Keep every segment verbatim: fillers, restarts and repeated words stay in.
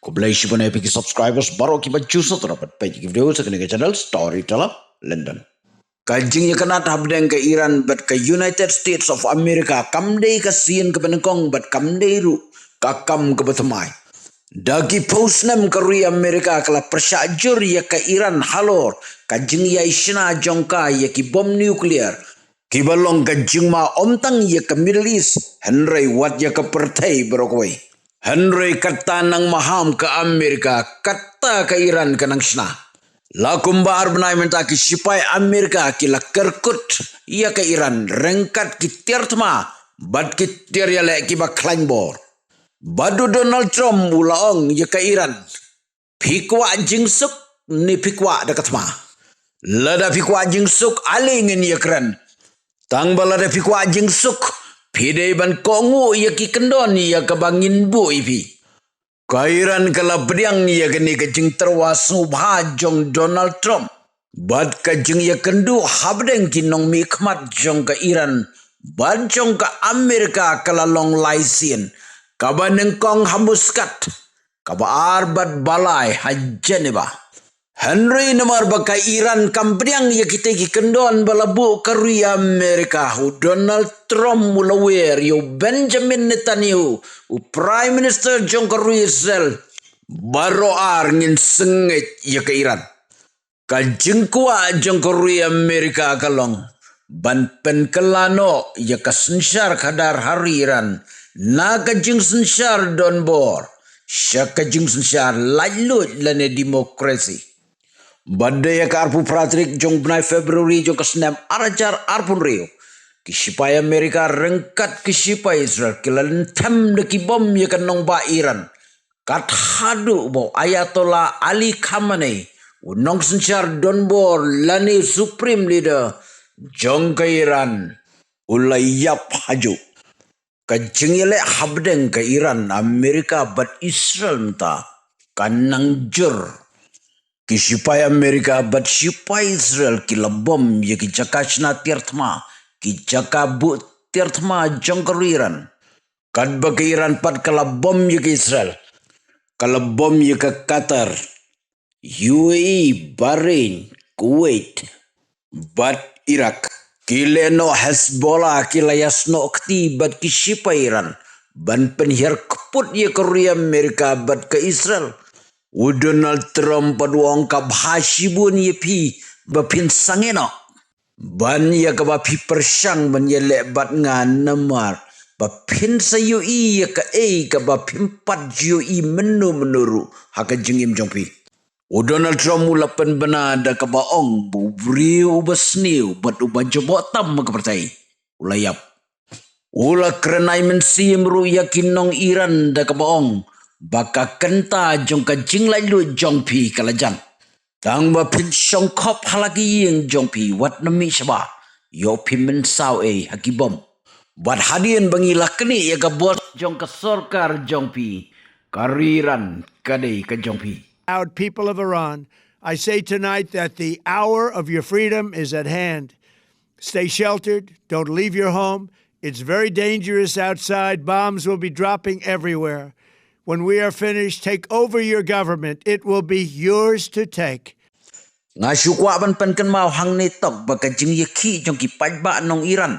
Khublei shibun ïa phi ki subscribers baroh kiba ju sngewtynnat ban peit ki video sha kane ka channel Storyteller London. Ka jingïakynad hapdeng ka Iran bad ka United States of America kam dei ka sien kaba nyngkong bad kam dei ruh ka kam kaba thymmai. Da ki phew snem ka ri America ka la pyrshah jur ïa ka Iran halor ka jingïaishna jong ka ïa ki bom nuclear, kiba long ka jingma ym tang ïa ka Middle East hynrei wat ïa ka pyrthei baroh kawei. Hynrei kata nang maham ka America, kata ka Iran ka nang shna. La kumba ar bnai mynta ki shipai America ki la kyrkut ïa ka Iran ryngkat ki tiar thma bad ki tiar ïaleh kiba khlaiñ bor. Bad u Donald Trump u la ong ïa ka Iran, phi kwah jingsuk ne phi kwah da ka thma? Lada phi kwah jingsuk, ale ngin ïakren. Tang ba lada phi kwah jingsuk, phi dei ban kohnguh ïa ki kyndon ïa kaba ngin buh ïa phi. Ka Iran ka la pdiang ïa kane ka jingtyrwa sngewbha jong Donald Trump bad ka jingïakynduh hapdeng ki nongmihkhmat jong ka Iran bad jong ka America ka la long lai sien, kaba nyngkong ha Muscat, kaba ar bad ba lai ha Geneva. Hynrei namar ba ka Iran kam pdiang ïa kitei ki kyndon ba la buh ka ri America, u Donald Trump u la wer ïa u Benjamin Netanyahu, u Prime Minister jong ka ri Israel, baroh ar ngin sngewbha ïa ka Iran. Ka jingkwah jong ka ri America ka long ban pynkylla noh ïa ka synshar khadar ha ri Iran na ka jingsynshar donbor sha ka jingsynshar laitluid lane demokrasi. Bad da ïa ka arphew phra tarik jong bnai February jong ka snem ar hajar arphew hynriew, ki shipai America ryngkat ki shipai Israel ki la lynthem da ki bom ïa ka nongbah Iran. Kat haduh ba u Ayatollah Ali Khamenei, u nongsynshar donbor lane supreme leader jong ka Iran, u la ïap hajuh. Ka jingïaleh hapdeng ka Iran, America bad Israel mynta ka nang jur. Ki shipai America bad shipai Israel ki la bom ïa ki jaka shna tiar thma, ki jaka buh tiar thma jong ka ri Iran. Katba ka Iran pat ka la bom ïa ka Israel, ka la bom ïa ka Qatar, U A E, Bahrain, Kuwait bad Iraq. Ki lehnoh Hezbollah ki la ïasnoh kti bad ki shipai Iran ban pynhiar kput ïa ka ri America bad ka Israel. U Donald Trump pat u ong, ka bha shibun ïa phi ba phin sangeh noh ban ïa kaba phi pyrshang ban ïaleh bad nga, namar ba phin sa ïohi ïa kaei kaba phim pat ju ïohi mynno mynno ruh ha ka jingim jong phi. U Donald Trump u la pynbna da kaba ong ba u briew uba sniew bad uba jaboh tam ha ka pyrthei u la ïap. U la kren ai mynsiem ruh ïa ki nong Iran da kaba ong ba ka kynta jong ka jinglaitluid jong phi ka la jan. Tang ba phin shong khop ha la ki ïing jong phi, wat nym mih shabar, ïoh phi mynsaw ei ha ki bom. Bad hadien ba ngi la knieh ïa ka bor jong ka sorkar jong phi, ka ri Iran ka dei ka jong phi. Out people of Iran, I say tonight that the hour of your freedom is at hand. Stay sheltered. Don't leave your home. It's very dangerous outside. Bombs will be dropping everywhere. When we are finished, take over your government. It will be yours to take. Nga shu kwah ban pynkynmaw hangne tok ba ka jingïakhih jong ki paidbah nong Iran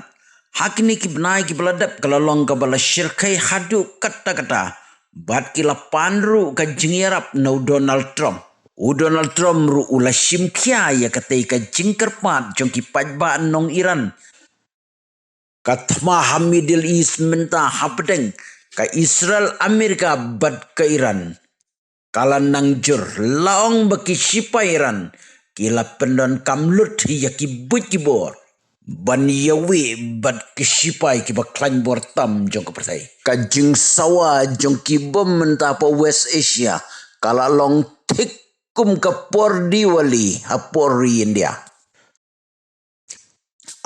ha kine ki bnai kiba la dep ka la long kaba la shyrkhei haduh katta katta, bad ki la pan ruh ka jingïarap na u Donald Trump. U Donald Trump ruh u la shim khia ïa katei ka jingkyrpad jong ki paidbah nong Iran. Ka thma ha Middle East mynta hapdeng ka Israel, America bad ka Iran ka la nang jur. La ong ba ki shipai Iran ki la pyndonkam lut ïa ki buit ki bor ban ïawieh bad ki shipai kiba khlaiñ bor tam jong ka pyrthei. Ka jingsawa jong ki bom mynta hapoh West Asia ka la long thik kum ka por Diwali hapoh ri India.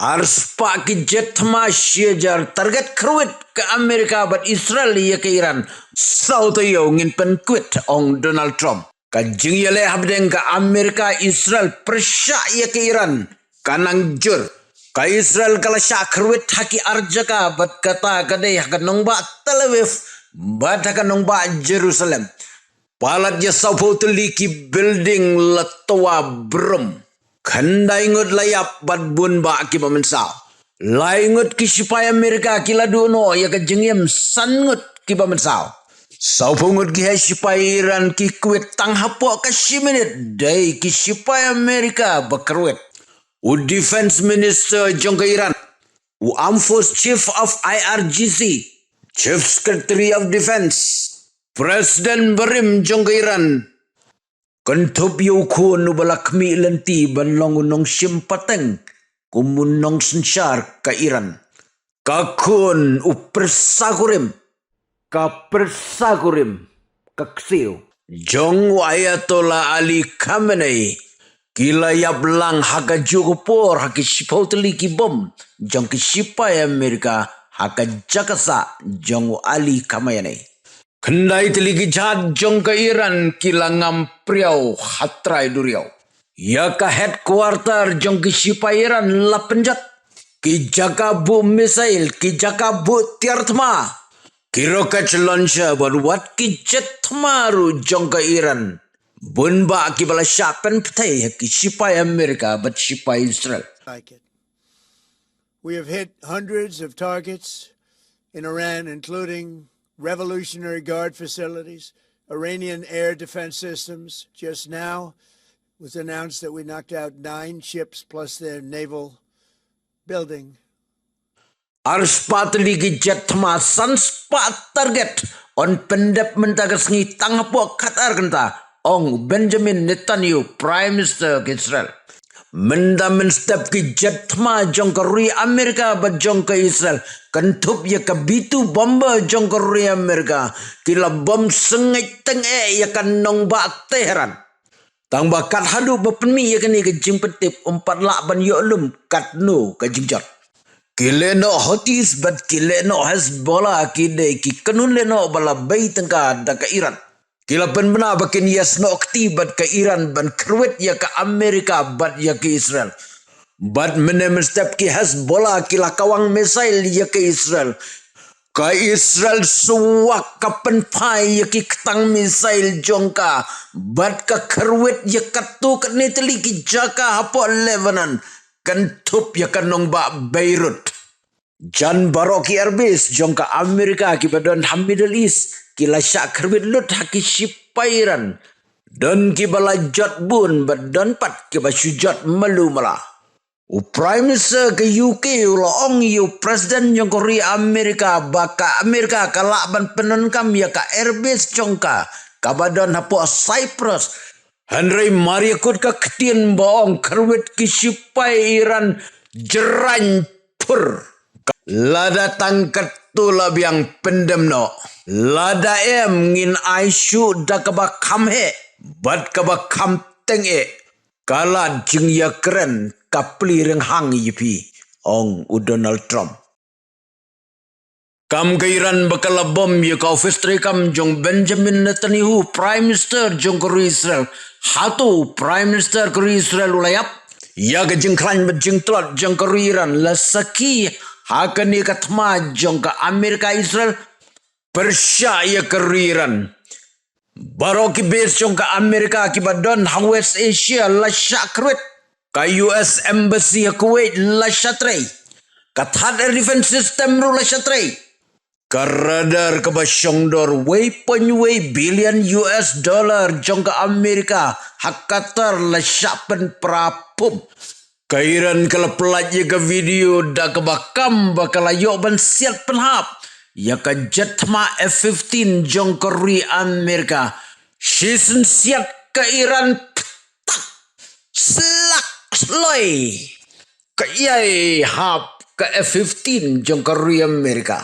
Arspah ki jet thma shi hajar target kyrwit ka America bad Israel ïa ka Iran. Saw taïew ngin pynkwit, ong Donald Trump. Ka jingïaleh hapdeng ka America Israel pyrshah ïa ka Iran ka nang jur. Ka Israel ka la shah kyrwit ha ki ar jaka bad kata ka dei ha ka nongbah Tel Aviv bad ha ka nongbah Jerusalem. Palat ïa sawphew tylli ki building la twa brum. Khyndai ngut la ïap bad bun bah kiba mynsaw. Lai ngut ki shipai Amerika ki la duh noh ïa ka jingim, san ngut kiba mynsaw. Sawphew ngut ki heh shipai Iran ki kwit tang hapoh ka shi minit, dei ki shipai Amerika ba kyrwit. U Defense Minister jong ka Iran, u Armed Force Chief of I R G C, Chief Secretary of Defense, President barim jong ka Iran, kynthup ïa u khun uba la khmih lynti ban long u nongshim pateng kum u nongsynshar ka Iran. Ka khun u pyrsa kurim, ka pyrsa kurim, ka ksiew jong u Ayatollah Ali Khamenei, ki la ïap lang ha kajuh ka por ha ki shiphew tylli ki bom jong ki shipai Amerika ha ka jaka sah jong u Ali Khamenei. Khyndai tylli ki jhat jong ka Iran ki la ngam priaw ha trai duriaw. Ïa ka headquarter jong ki shipai Iran la pynjot. Ki jaka buh missile, ki jaka buh tiar thma, ki rocket launcher bad wat ki jet thma ruh jong ka Iran, bun bah kiba la shah pynpthei ha ki shipai Amerika bad shipai Israel. We have hit hundreds of targets in Iran, including Revolutionary Guard facilities, Iranian air defense systems. Just now, it was announced that we knocked out nine ships plus their naval building. Ar spah tylli ki jet thma, san spah target yn pyndep mynta ka sngi tang hapoh khatar kynta, ong Benjamin Netanyahu, Prime Minister ka Israel. Mynta mynstep ki jet thma jong ka ri Amerika bad jong ka Israel, kynthup ïa ka B two bomber jong ka ri Amerika, ki la bom sngewteng eh ïa ka nongbah Tehran. Tang ba kat haduh ba pynmih ïa kane ka jingpyntip, ym pat lah ban ïoh lum katno ka jingjot. Ki lehnoh Houthis bad ki lehnoh Hezbollah ki dei ki kynhun lehnoh ba la bei tyngka da ka Iran. Ki la pynbna ba kin ïasnoh kti bad ka Iran ban kyrwit ïa ka Amerika bad ïa ka Israel. Bad mynne mynstep ki Hezbollah ki la kawang missile ïa ka Israel. Ka Israel suwak ka pynphai ïa ki ktang missile jong ka bad ka kyrwit ïa katto katne tylli ki jaka hapoh Lebanon, kynthup ïa ka nongbah Beirut. Jan baroh ki airbase jong ka Amerika kiba don ha Middle East ki la shah kyrwit lut ha ki shipai Iran. Don kiba la jot bun bad don pat kiba shu jot malu mala. U Prime Minister ka U K u la ong ïa u President jong ka ri Amerika ba ka Amerika ka lah ban pyndonkam ïa ka airbase jong ka kaba don hapoh Cyprus. Hynrei mar ïa kut ka ktien ba ong kyrwit ki shipai Iran jrang phur. Lada tang katto la biang pyndem noh. Lada em ngin ai shuh da kaba kham heh bad kaba kham teng eh. Ka lad jingïakren ka plie rynghang ïa phi, ong u Donald Trump. Kam ka Iran ba ka la bom ïa ka office treikam jong Benjamin Netanyahu, Prime Minister jong ka ri Israel. Hato Prime Minister ka ri Israel u la ïap? Ïa ka jingkhlaiñ bad jingtlot jong ka ri Iran la sakhi ha kane ka thma jong ka Amerika Israel. Pyrshah ïa ka ri Iran. Baroh ki base jong ka Amerika kiba don ha West Asia la shah kyrwit. Ka U S Embassy ha Kuwait la shah trei. Ka Thaad Air Defense System ruh la shah trei. Ka radar kaba shongdor wei point wei billion U S dollar jong ka Amerika ha Qatar la shah pynpra phum. Ka Iran ka la pyllait ïa ka video da kaba kam ba ka la ïoh ban siat pynhap ïa ka jet thma F fifteen jong ka ri Amerika. Shisien siat ka Iran, ptak, slak sloi ka ïai hap ka F fifteen jong ka ri Amerika.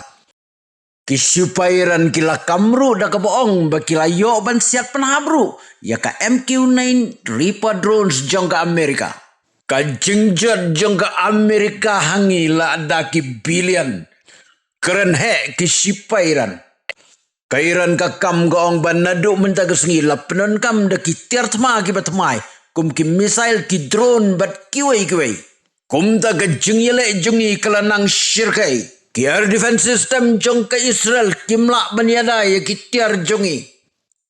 Ki shipai Iran ki la kam ruh da kaba ong ba ki la ïoh ban siat pynhap ruh ïa ka M Q nine Reaper drones jong ka Amerika. Ka jingjot jong ka Amerika ha ngi la da ki billion. Kren heh ki shipai Iran. Ka Iran ka kam ka ong ba naduh mynta ka sngi la pyndonkam da ki tiar thma kiba thymmai, kum ki missile, ki drone bad kiwei kiwei. Kumta ka jingïaleh jong ngi ka la nang shyrkhei. Ki air defense system jong ka Israel kim lah ban ïada ïa ki tiar jong ngi.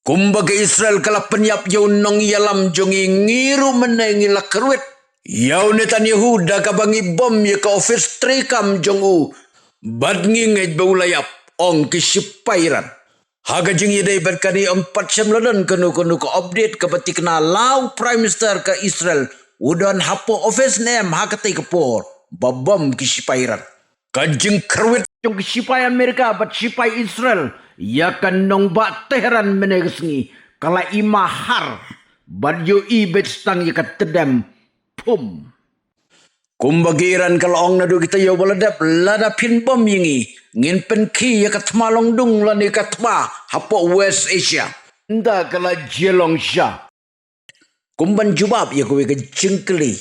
Kumba ka Israel ka la pynïap ïa u nongïalam jong ngi, ngi ruh mynne ngi la kyrwit ïa u Netanyahu da kaba ngi bom ïa ka ophis treikam jong u bad ngi ngeit ba u la ïap, ong ki sipai Iran. Ha ka jingïadei bad kane ym pat shym la don kano kano ka update kaba thikna la u Prime Minister ka Israel u don hapoh ophis ne em ha katei ka por ba bom ki sipai Iran. Ka jingkyrwit jong ki sipai Amerika bad sipai Israel ïa ka nongbah Tehran mynne ka sngi ka la i mahar bad ïohi beit tang ïa ka tdem phum. Kumba ki Iran ka la ong naduh ki taïew ba la dep, lada phin bom ïa ngi, ngin pynkhie ïa ka thma longdung lane ka thma hapoh West Asia. Ynda ka la jia long sha. Kumban jubab ïa kawei ka jingkylli,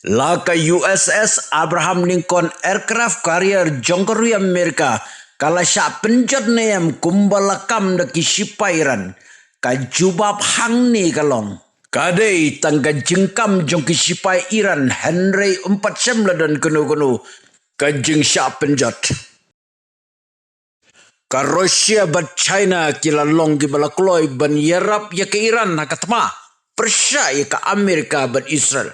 la ka U S S Abraham Lincoln aircraft carrier jong ka ri Amerika ka la shah pynjot ne em kumba la kam da ki sipai Iran? Ka jubab hangne ka long, ka dei tang ka jingkam jong ki sipai Iran, hynrei ym pat shym la don kano kano ka jingshah pynjot. Ka Russia bad China ki la long kiba la kloi ban ïarap ïa ka Iran ha ka thma pyrshah ïa ka Amerika bad Israel.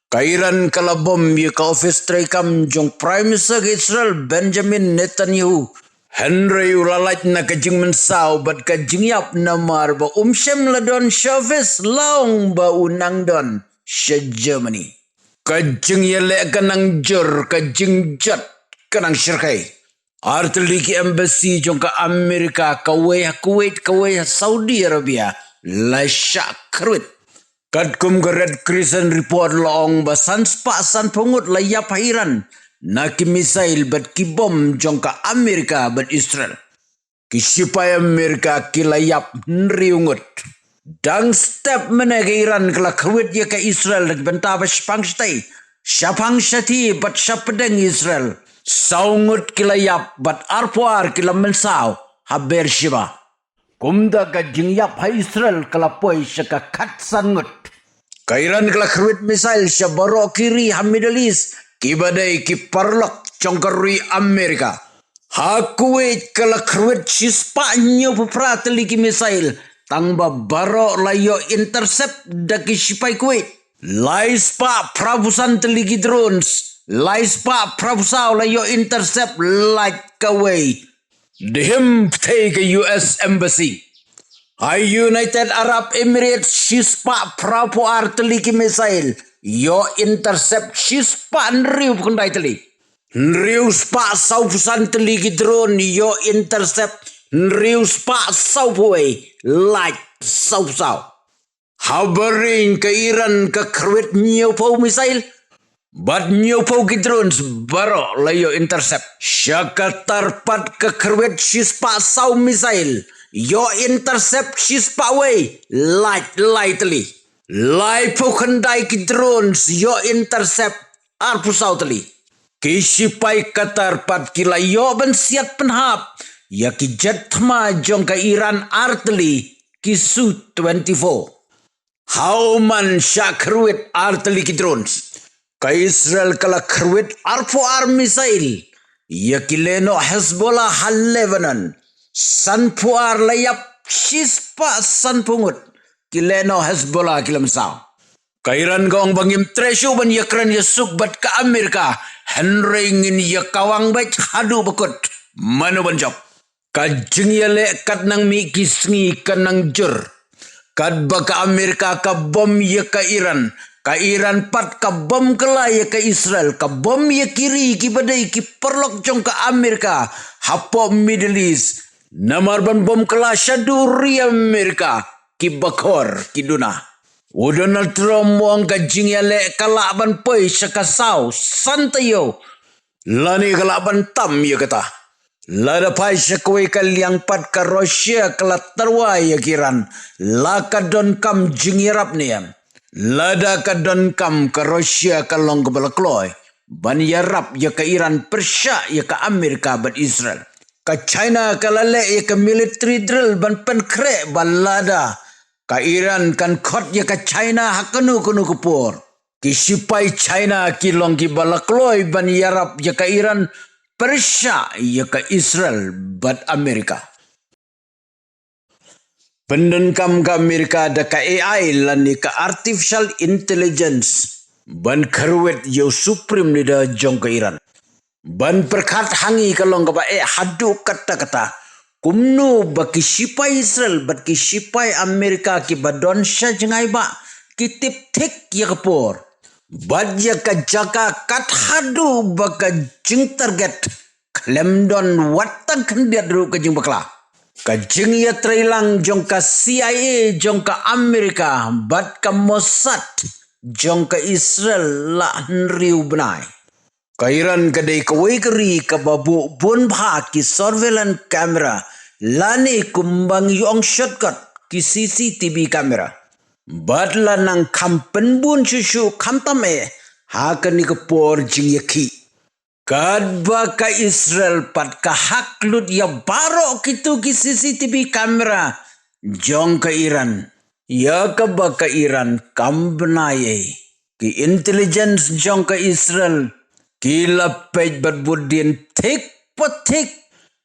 Ka Iran ka la bom ïa ka ophis treikam jong Prime Minister ka Israel Benjamin Netanyahu, hynrei u la lait na ka jingmynsaw bad ka jingïap namar ba um shym la don sha ophis, la ong ba u nang don sha Germany. Ka jingïaleh ka nang jur, ka jingjot ka nang shyrkhei. Ar tylli ki embassy jong ka Amerika, kawei ha Kuwait, kawei ha Saudi Arabia, la shah kyrwit. Katkum ka Red Crescent report la ong ba san spah sanphew ngut la ïap ha Iran na ki missile bad ki bom jong ka Amerika bad Israel. Ki sipai Amerika ki la ïap hynriew ngut. Dang step mynne ka Iran ka la kyrwit ïa ka Israel da ki bynta ba shaphang shatei, shaphang shathie bad shapdeng Israel. Saw ngut ki la ïap bad arphew ar ki la mynsaw ha Beersheba. Kumta ka jingïap ha Israel ka la poi sha ka khatsan ngut. Ka Iran ka la kyrwit missile sha baroh ki ri ha Middle East kiba dei ki paralok jong ka ri Amerika. Ha Kuwait ka la kyrwit shispah hynñiewphew phra tylli ki missile, tang ba baroh la ïoh intercept da ki sipai Kuwait. Lai spah phraphew san tylli ki drones, lai spah phraphew saw la ïoh intercept, lait kawei. Dihim pyrthei ka U S Embassy. Ha United Arab Emirates shispah phraphew ar tylli ki missile, ïoh intercept shispah hynriewphew khyndai tylli. Hynriew spah sawphew san tylli ki drone ïoh intercept, hynriew spah sawphew wei, lait sawphew saw. Ha Bahrain ka Iran ka kyrwit hynñiewphew missile bad hynñiewphew ki drones, baroh la ïoh intercept. Sha Qatar pat ka kyrwit shispah saw missile, ïoh intercept shispah wei, lait lai tylli. Laiphew khyndai ki drones ïoh intercept, arphew saw tylli. Ki sipai Qatar pat ki la ïoh ban siat pynhap ïa ki jet thma jong ka Iran, ar tylli ki Su twenty-four. Ha Oman shah kyrwit ar tylli ki drones. Ka Israel ka la kyrwit arphew ar missile ïa ki lehnoh Hezbollah ha Lebanon. Sanphew ar la ïap, shispah sanphew ngut ki lehnoh Hezbollah ki la mynsaw. Ka Iran ka ong ba ngim treh shuh ban ïakren ïasuk bad ka Amerika, hynrei ngin ïakawang beit haduh ba kut mano ban jop. Ka jingïaleh kat nang mih ki sngi ka nang jur. Katba ka Amerika ka bom ïa ka Iran, ka Iran pat ka bom kylla ïa ka Israel, ka bom ïa ki ri kiba dei ki paralok jong ka Amerika hapoh Middle East. Namar ban bom kylla shaduh ri Amerika, ki bakhor ki duna. U Donald Trump u ong ka jingïaleh ka lah ban poi sha ka saw san taïew, lane ka lah ban tam ïa kata. Lada phai sha kawei ka liang pat, ka Russia ka la tyrwa ïa ka Iran, la ka donkam jingïarap ne em? Lada ka donkam, ka Russia ka long kaba la kloi ban ïarap ïa ka Iran pyrshah ïa ka Amerika bad Israel. Ka China ka la leh ïa ka military drill ban pynkhreh ba lada ka Iran kan khot ïa ka China ha kano kano ka por, ki sipai China ki long kiba la kloi ban ïarap ïa ka Iran pyrshah ïa ka Israel bad Amerika. Pyndonkam ka Amerika da ka A I lane ka Artificial Intelligence ban kyrwit ïa u Supreme Leader jong ka Iran. Ban pyrkhat ha ngi ka long kaba eh haduh katta katta. Kumno ba ki shipai Israel bad ki shipai Amerika kiba don sha jngai ba ki tip thik ïa ka por bad ïa ka jaka kat haduh ba ka jingtarget khlem don wat tang khyndiat ruh ka jingbakla. Ka jingïatreilang jong ka C I A jong ka Amerika bad ka Mossad jong ka Israel la hynriew bnai. Ka Iran ka dei kawei ka ri kaba buh bun bha ki surveillance camera lane kumba ngi ong shortcut ki C C T V camera. Bad la nang kham pynbun shuh shuh khamtam eh ha kane ka por jingïakhih. Katba ka Israel pat ka hack lut ïa baroh kito ki C C T V camera jong ka Iran. Ïa kaba ka Iran kam bnai ei. Ki intelligence jong ka Israel ki la peit bad bud dien thik pa thik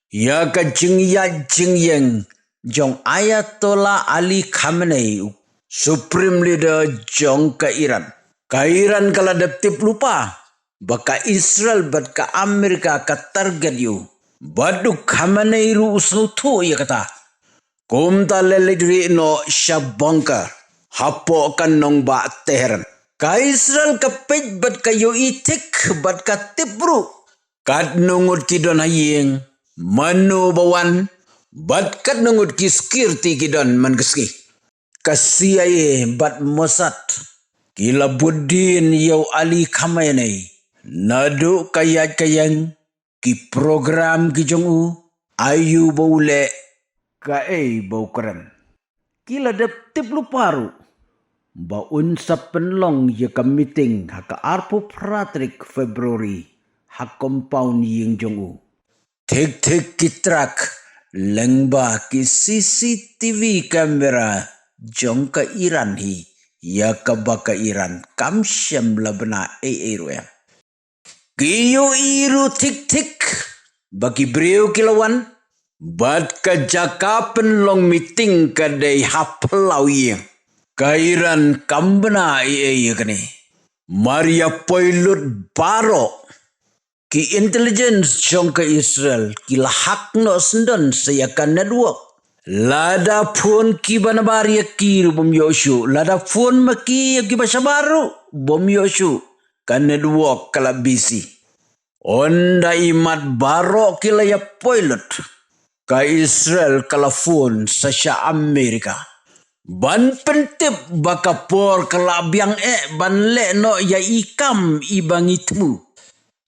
ïa ka jingïaid jingïeng jong Ayatollah Ali Khamenei, Supreme Leader jong ka Iran. Ka Iran ka la dep tip lypa ba ka Israel bad ka Amerika ka target ïa u. Bad u Khamenei ruh u sngewthuh ïa kata. Kumta la leit rieh noh sha bunker hapoh ka nongbah Tehran. Ka Israel ka peit bad ka ïohi thik bad ka tip ruh katno ngut ki don ha ïing, mano ba wan, bad katno ngut ki security ki don man ka sngi. Ka C I A bad Mossad ki la bud dien ïa u Ali Khamenei naduh ka ïaid ka ïeng, ki program ki jong u, aïu ba u leh, kaei ba u kren. Ki la dep tip lypa ruh ba un sa pynlong ïa ka meeting ha ka arphew phra tarik February ha compound ïing jong u. Thik thik ki track lyngba ki C C T V camera jong ka Iran hi, ïa kaba ka Iran kam shym la bna ei ei ruh em. Ki ïohi ruh thik thik ba ki briew ki la wan bad ka jaka pynlong meeting ka dei ha phyllaw ïing. Ka Iran kam bna ei ei ïa kane. Mar ïa poi lut baroh ki intelligence jong ka Israel ki la hack noh syndon sa ïa ka network. Lada phone kiba nabar ïa ki ruh bym ïoh shuh, lada phone ma ki ïa kiba shabar ruh bym ïoh shuh. Ka network ka la busy. Ynda i mat baroh ki la ïa poi lut, ka Israel ka la phone sa sha Amerika ban pyntip ba ka por ka la biang eh ban leh noh ïa i kam iba ngi thmu.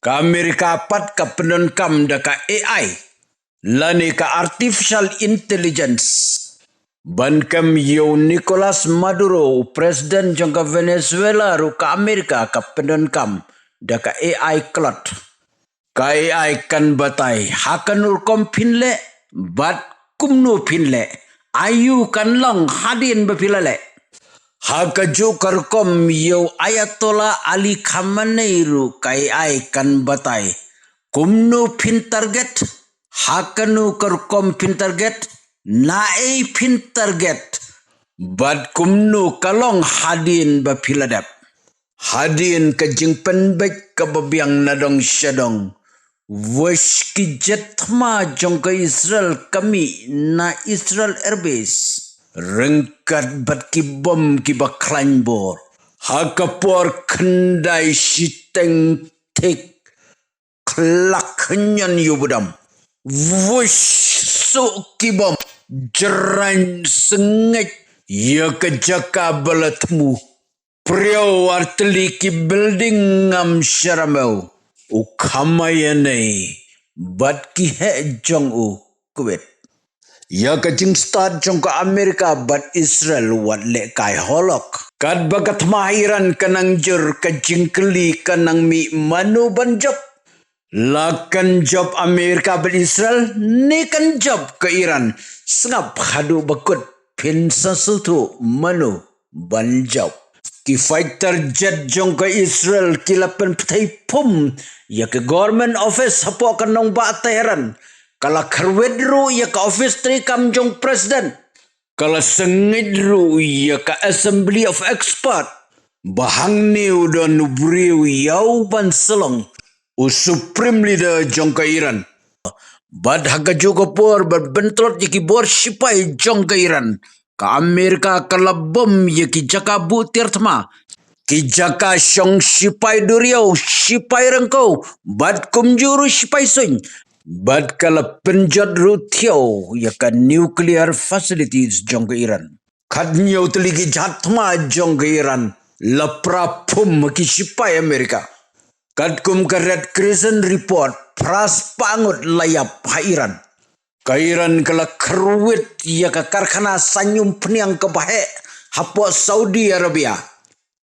Ka Amerika pat ka pyndonkam da ka A I lane ka Artificial Intelligence ban kem ïa u Nicolas Maduro, u president jong ka Venezuela, ruh ka Amerika ka pyndonkam da ka A I Claude. Ka A I kan batai ha kano rukom phin leh bad kumno phin leh, aïu kan long hadien ba phi la leh. Ha kajuh ka rukom ïa u Ayatollah Ali Khamenei ruh ka A I kan batai kumno phin target, ha kano ka rukom phin target, naei phin target, bad kumno ka long hadien ba phi la dep. Hadien ka jingpynbeit kaba biang na dong sha dong, voice ki jet thma jong ka Israel ka mih na Israel Airbase. Ryngkat bad ki bom kiba khlaiñ bor. Ha ka por khyndai shiteng thik, khlak khynñion ïa u ba dam. Vush, suh ki bom, jraiñ sngeit ïa ka jaka ba la thmu. Priaw ar tylli ki building ngam sharamew. U Khamenei bad ki heh jong u kwit. Ïa ka jingstad jong ka Amerika bad Israel wat lehkai holok. Katba ka thma Iran ka nang jur, ka jingkylli ka nang mih, mano ban jop. La kan jop Amerika bad Israel ne kan jop ka Iran? Sngap haduh ba kut phin sa sngewthuh mano ban jop. Ki fighter jet jong ka Israel ki la pynpthei phum ïa ka government office hapoh ka nongbah Tehran. Ka la kyrwit ruh ïa ka office treikam jong president. Ka la sangeh ruh ïa ka Assembly of Expert ba hangne u don u briew ïa u ban sa long u Supreme Leader jong ka Iran. Bad ha kajuh ka por bad ban tlot ïa ki bor shipai jong ka Iran, ka Amerika ka la bom ïa ki jaka buh tiar thma, ki jaka shong shipai duriaw, shipai ryngkew, bad kumjuh ruh shipai suiñ. Bad ka la pynjot ruh thiaw ïa ka nuclear facilities jong ka Iran. Khatñiew tylli ki jhat thma jong ka Iran la pra phum ha ki shipai Amerika. Katkum ka Red Crescent Report, phra spah ngut la ïap ha Iran. Ka Iran ka la kyrwit ïa ka karkhana saiñ umphniang kaba heh hapoh Saudi Arabia.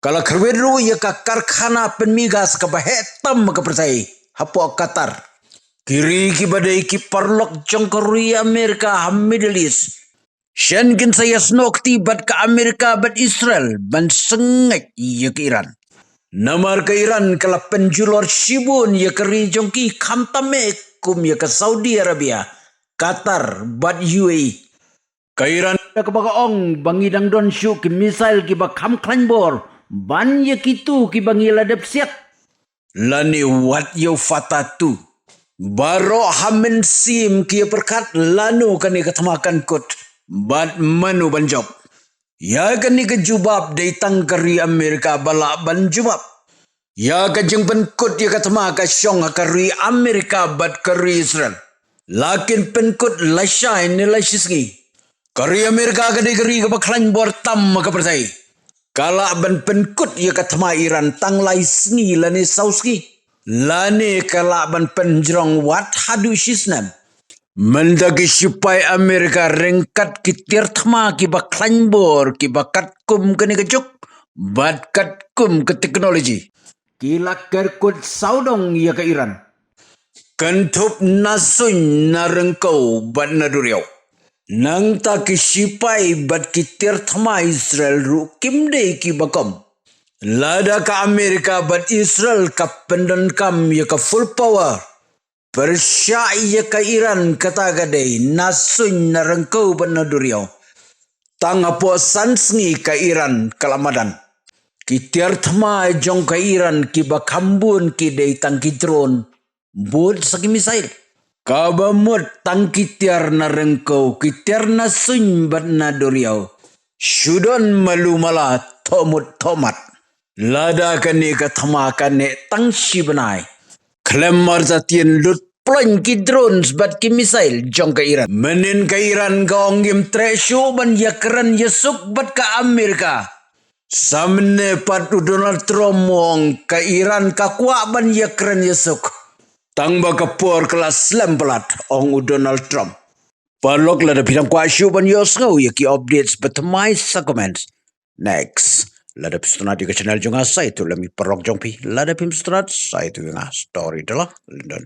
Ka la kyrwit ruh ïa ka karkhana pynmih gas kaba heh tam ha ka pyrthei hapoh Qatar. Ki ri kiba dei ki paralok jong ka ri Amerika ha Middle East, shen kin sa ïasnoh kti bad ka Amerika bad Israel ban sangeh ïa ka Iran. Namar ka Iran ka la pynjulor shibun ïa ka ri jong ki, khamtam eh kum ïa ka Saudi Arabia, Qatar bad U A E. Ka Iran da kaba ka ong ba ngi dang don shuh ki missile kiba kham khlaiñ bor ban ïa kitu kiba ngi la dep siat. Lane wat ïa u Fatah tu. Baroh ha mynsiem ki ïa pyrkhat lano kane ka thma kan kut bad mano ban jop. Ïa kane ka jubab dei tang ka ri Amerika ba lah ban jubab. Ïa ka jingpynkut ïa ka thma ka shong ha ka ri Amerika bad ka ri Israel. La kin pynkut lashai ne lashisngi. Ka ri Amerika ka dei ka ri kaba khlaiñ bor tam ha ka pyrthei. Ka lah ban pynkut ïa ka thma Iran tang lai sngi lane saw sngi. Lane ka lah ban pynjrong wat haduh shisnem. Mynta ki shipai Amerika ryngkat ki tiar thma kiba khlaiñ bor kiba katkum kane ka juk bad katkum ka teknoloji, ki la kyrkut sawdong ïa ka Iran. Kynthup na suiñ, na ryngkew bad na duriaw. Nangta ki shipai bad ki tiar thma Israel ruh kim dei kiba kong. Lada ka Amerika bad Israel ka pyndonkam ïa ka full power pyrshah ïa ka Iran, kata ka dei na suiñ, na ryngkew bad na duriaw, tang hapoh san sngi ka Iran ka la madan. Ki tiar thma jong ka Iran kiba kham bun ki dei tang ki drone bud sa ki missile. Kaba mut tang ki tiar na ryngkew, ki tiar na suiñ bad na duriaw, shu don malu mala thoh mut thoh mat. Lada kane ka thma ka neh tang shi bnai, khlem artatien lut ploiñ ki drones bad ki missile jong ka Iran. Mynnin ka Iran ka ong ngim treh shuh ban ïakren ïasuk bad ka Amerika. Sa mynne pat u Donald Trump u ong ka Iran ka kwah ban ïakren ïasuk. Tang ba ka por ka la slem palat, ong u Donald Trump. Paralok, lada phi dang kwah shuh ban ïohsngew ïa ki updates ba thymmai, sa comment. Next, lada phi sngewtynnat ïa ka channel jong nga, sa ïathuh lem ïa ki paralok jong phi. Lada phim sngewtynnat, sa ïathuh ïa nga. Storyteller London.